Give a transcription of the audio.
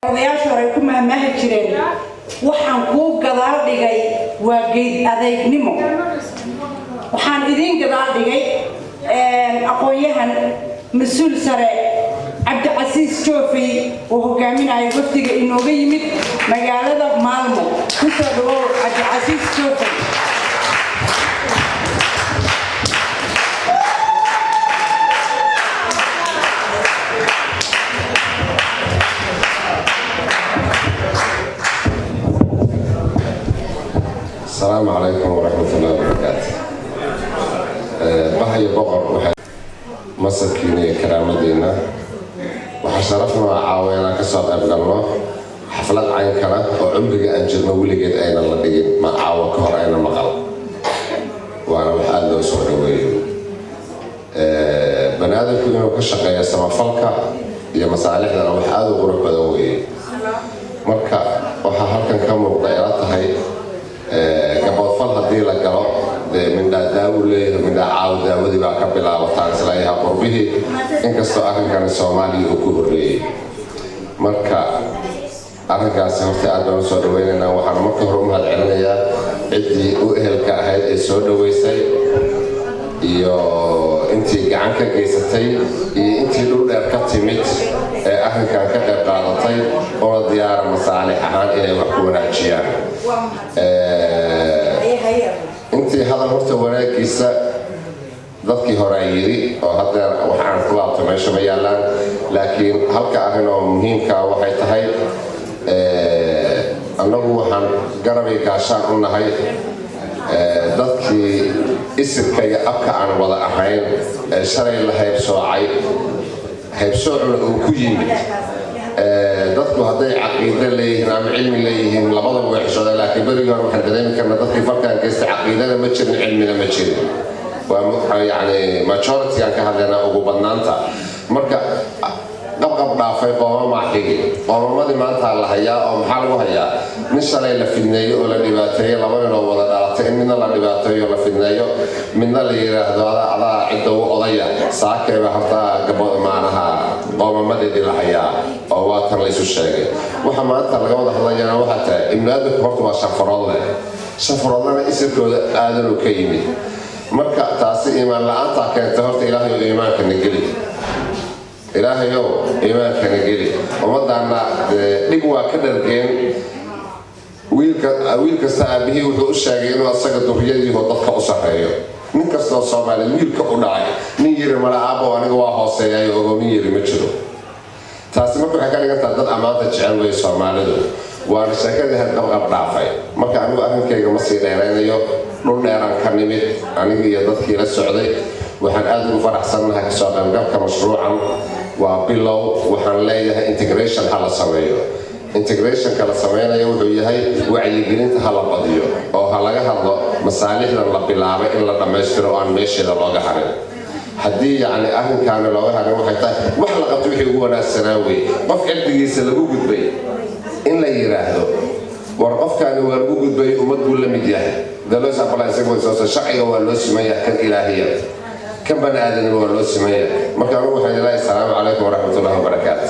Odayaasha hore ay ku mahmaahi jireen, "Waxaan kuu gadaal dhigay waa geed adeegnimo." Waxaan idiin gadaal dhigay aqoon-yahan, mas-uul sare Cabdicasiis Joofey oo hogaaminaya wafdiga inooga yimid magaalada Maalmo. Kusoo dhawow, Cabdicasiis Joofey. Asalaamu calaykum waraxmatullahi wabarakaatu. Bahyo boqor, waxay masarkiina iyo karaamadiina, waxaa sharaf noo caawa inaan kasoo qayb galno xaflad caynkana oo cumriga aan jirno weligeed aynan la dhigin, ma caawo ka hor ayna maqal, waana wax aada loo soo dhaweeyo. Banaadamku inuu ka shaqeeyo samafalka iyo masaalixdana wax aada u qurux badan weeye. Marka waxaa halkan ka muuqda ila tahay gaboodfal haddii la galo, dee mindhaa daawu leeyahay, mindhaa caaw daawadii baa ka bilaabataan isleeyaha qurbihii, inkastoo arrinkani Soomaaliya uu ku horreeyey. Marka arrinkaasi horta aad baan usoo dhaweynaynaa. Waxaan marka hore u mahad celinayaa ciddii u ehelka ahayd ee soo dhaweysay iyo intii gacan ka geysatay iyo intii dhul dheer ka timid ee arrinkan ka qayb qaadatay una diyaara masaalix ahaan inay wax ku wanaajiyaan. Intii hadal horta wanaagiisa dadkii hore ay yidhi oo haddeer waxaan ku laabto meesha ma yaallaan, laakiin halka arrin oo muhiimkaa waxay tahay, annagu waxaan garabay gaashaan u nahay dadkii isirka iyo abka aan wada ahayn ee shalay la haybsoocay, haybsoocuna uu ku yimid. Dadku hadday caqiido leeyihiin ama cilmi leeyihiin, labadaba way xishoodeen, laakiin berigii hore waxaan dareemi karnaa dadkii falkan geystay caqiidana ma jirin, cilmina ma jirin. Waa yani majority-gaan ka hadlaynaa, ugu badnaanta. Marka qabqab dhaafay qoomamaa xigi, qoomamadii maanta la hayaa oo maxaa lagu hayaa? Nin shalay la fidneeyo oo la dhibaateeyo, laba nin oo wada dhalatay in midna la dhibaateeyo, la fidneeyo, midna la yidhaahdo adaa cidda u odaya, saakeeba horta gabo maanaha qoomamadeedii la hayaa oo waa tan laysu sheegay. Waxa maanta laga wada hadlayana waxaa tahay ibnu aadamku horta waa shafaroodle, shafaroodlena isirkooda aadanuu ka yimid. Marka taasi iimaan la-aantaa keentay. Horta Ilaahayow iimaankana geli, Ilaahayow iimaankana geli. Ummaddaana dhib waa ka dhargeen. Wiil kasta aabihii wuxuu u sheegay inuu asaga duriyadiiho dadka u sarreeyo. Nin kastoo Soomaaliya wiilka u dhacay nin yiri mala aabo aniga waa hooseeyayo ogomin yiri ma jiro. Taasi marka waxay ka dhigan tahay dad ammaanta jecel weeye Soomaalidu, waana sheekadii had qabqab dhaafay. Marka anigu arrinkayga ma sii dheeraynayo, dhul dheeraan ka nimid aniga iyo dadkii la socday. Waxaan aada ugu faraxsannahay kasoo qaybgalka mashruucan. Waa bilow. Waxaan leeyahay integration ha la sameeyo. Integrationka la sameynayo wuxuu yahay wacyigelinta ha la badiyo oo ha laga hadlo masaalixdan la bilaabay in la dhammaystiro oo aan meesheeda looga harin. Haddii yacni arrinkaani looga harin, waxay tahay wax la qabto wixii ugu wanaagsanaa wey. Qof cirdigiisa lagu gudbay in la yidhaahdo, "War qofkaani waa lagu gudbay, ummad buu la mid yahay." Sharciga waa loo siman yahay, kan ilaahiya, kan bani aadanima waa loo siman yahay. Marka anigu waxaan ilaahay, asalaamu calaykum waraxmatullahi wabarakaatu.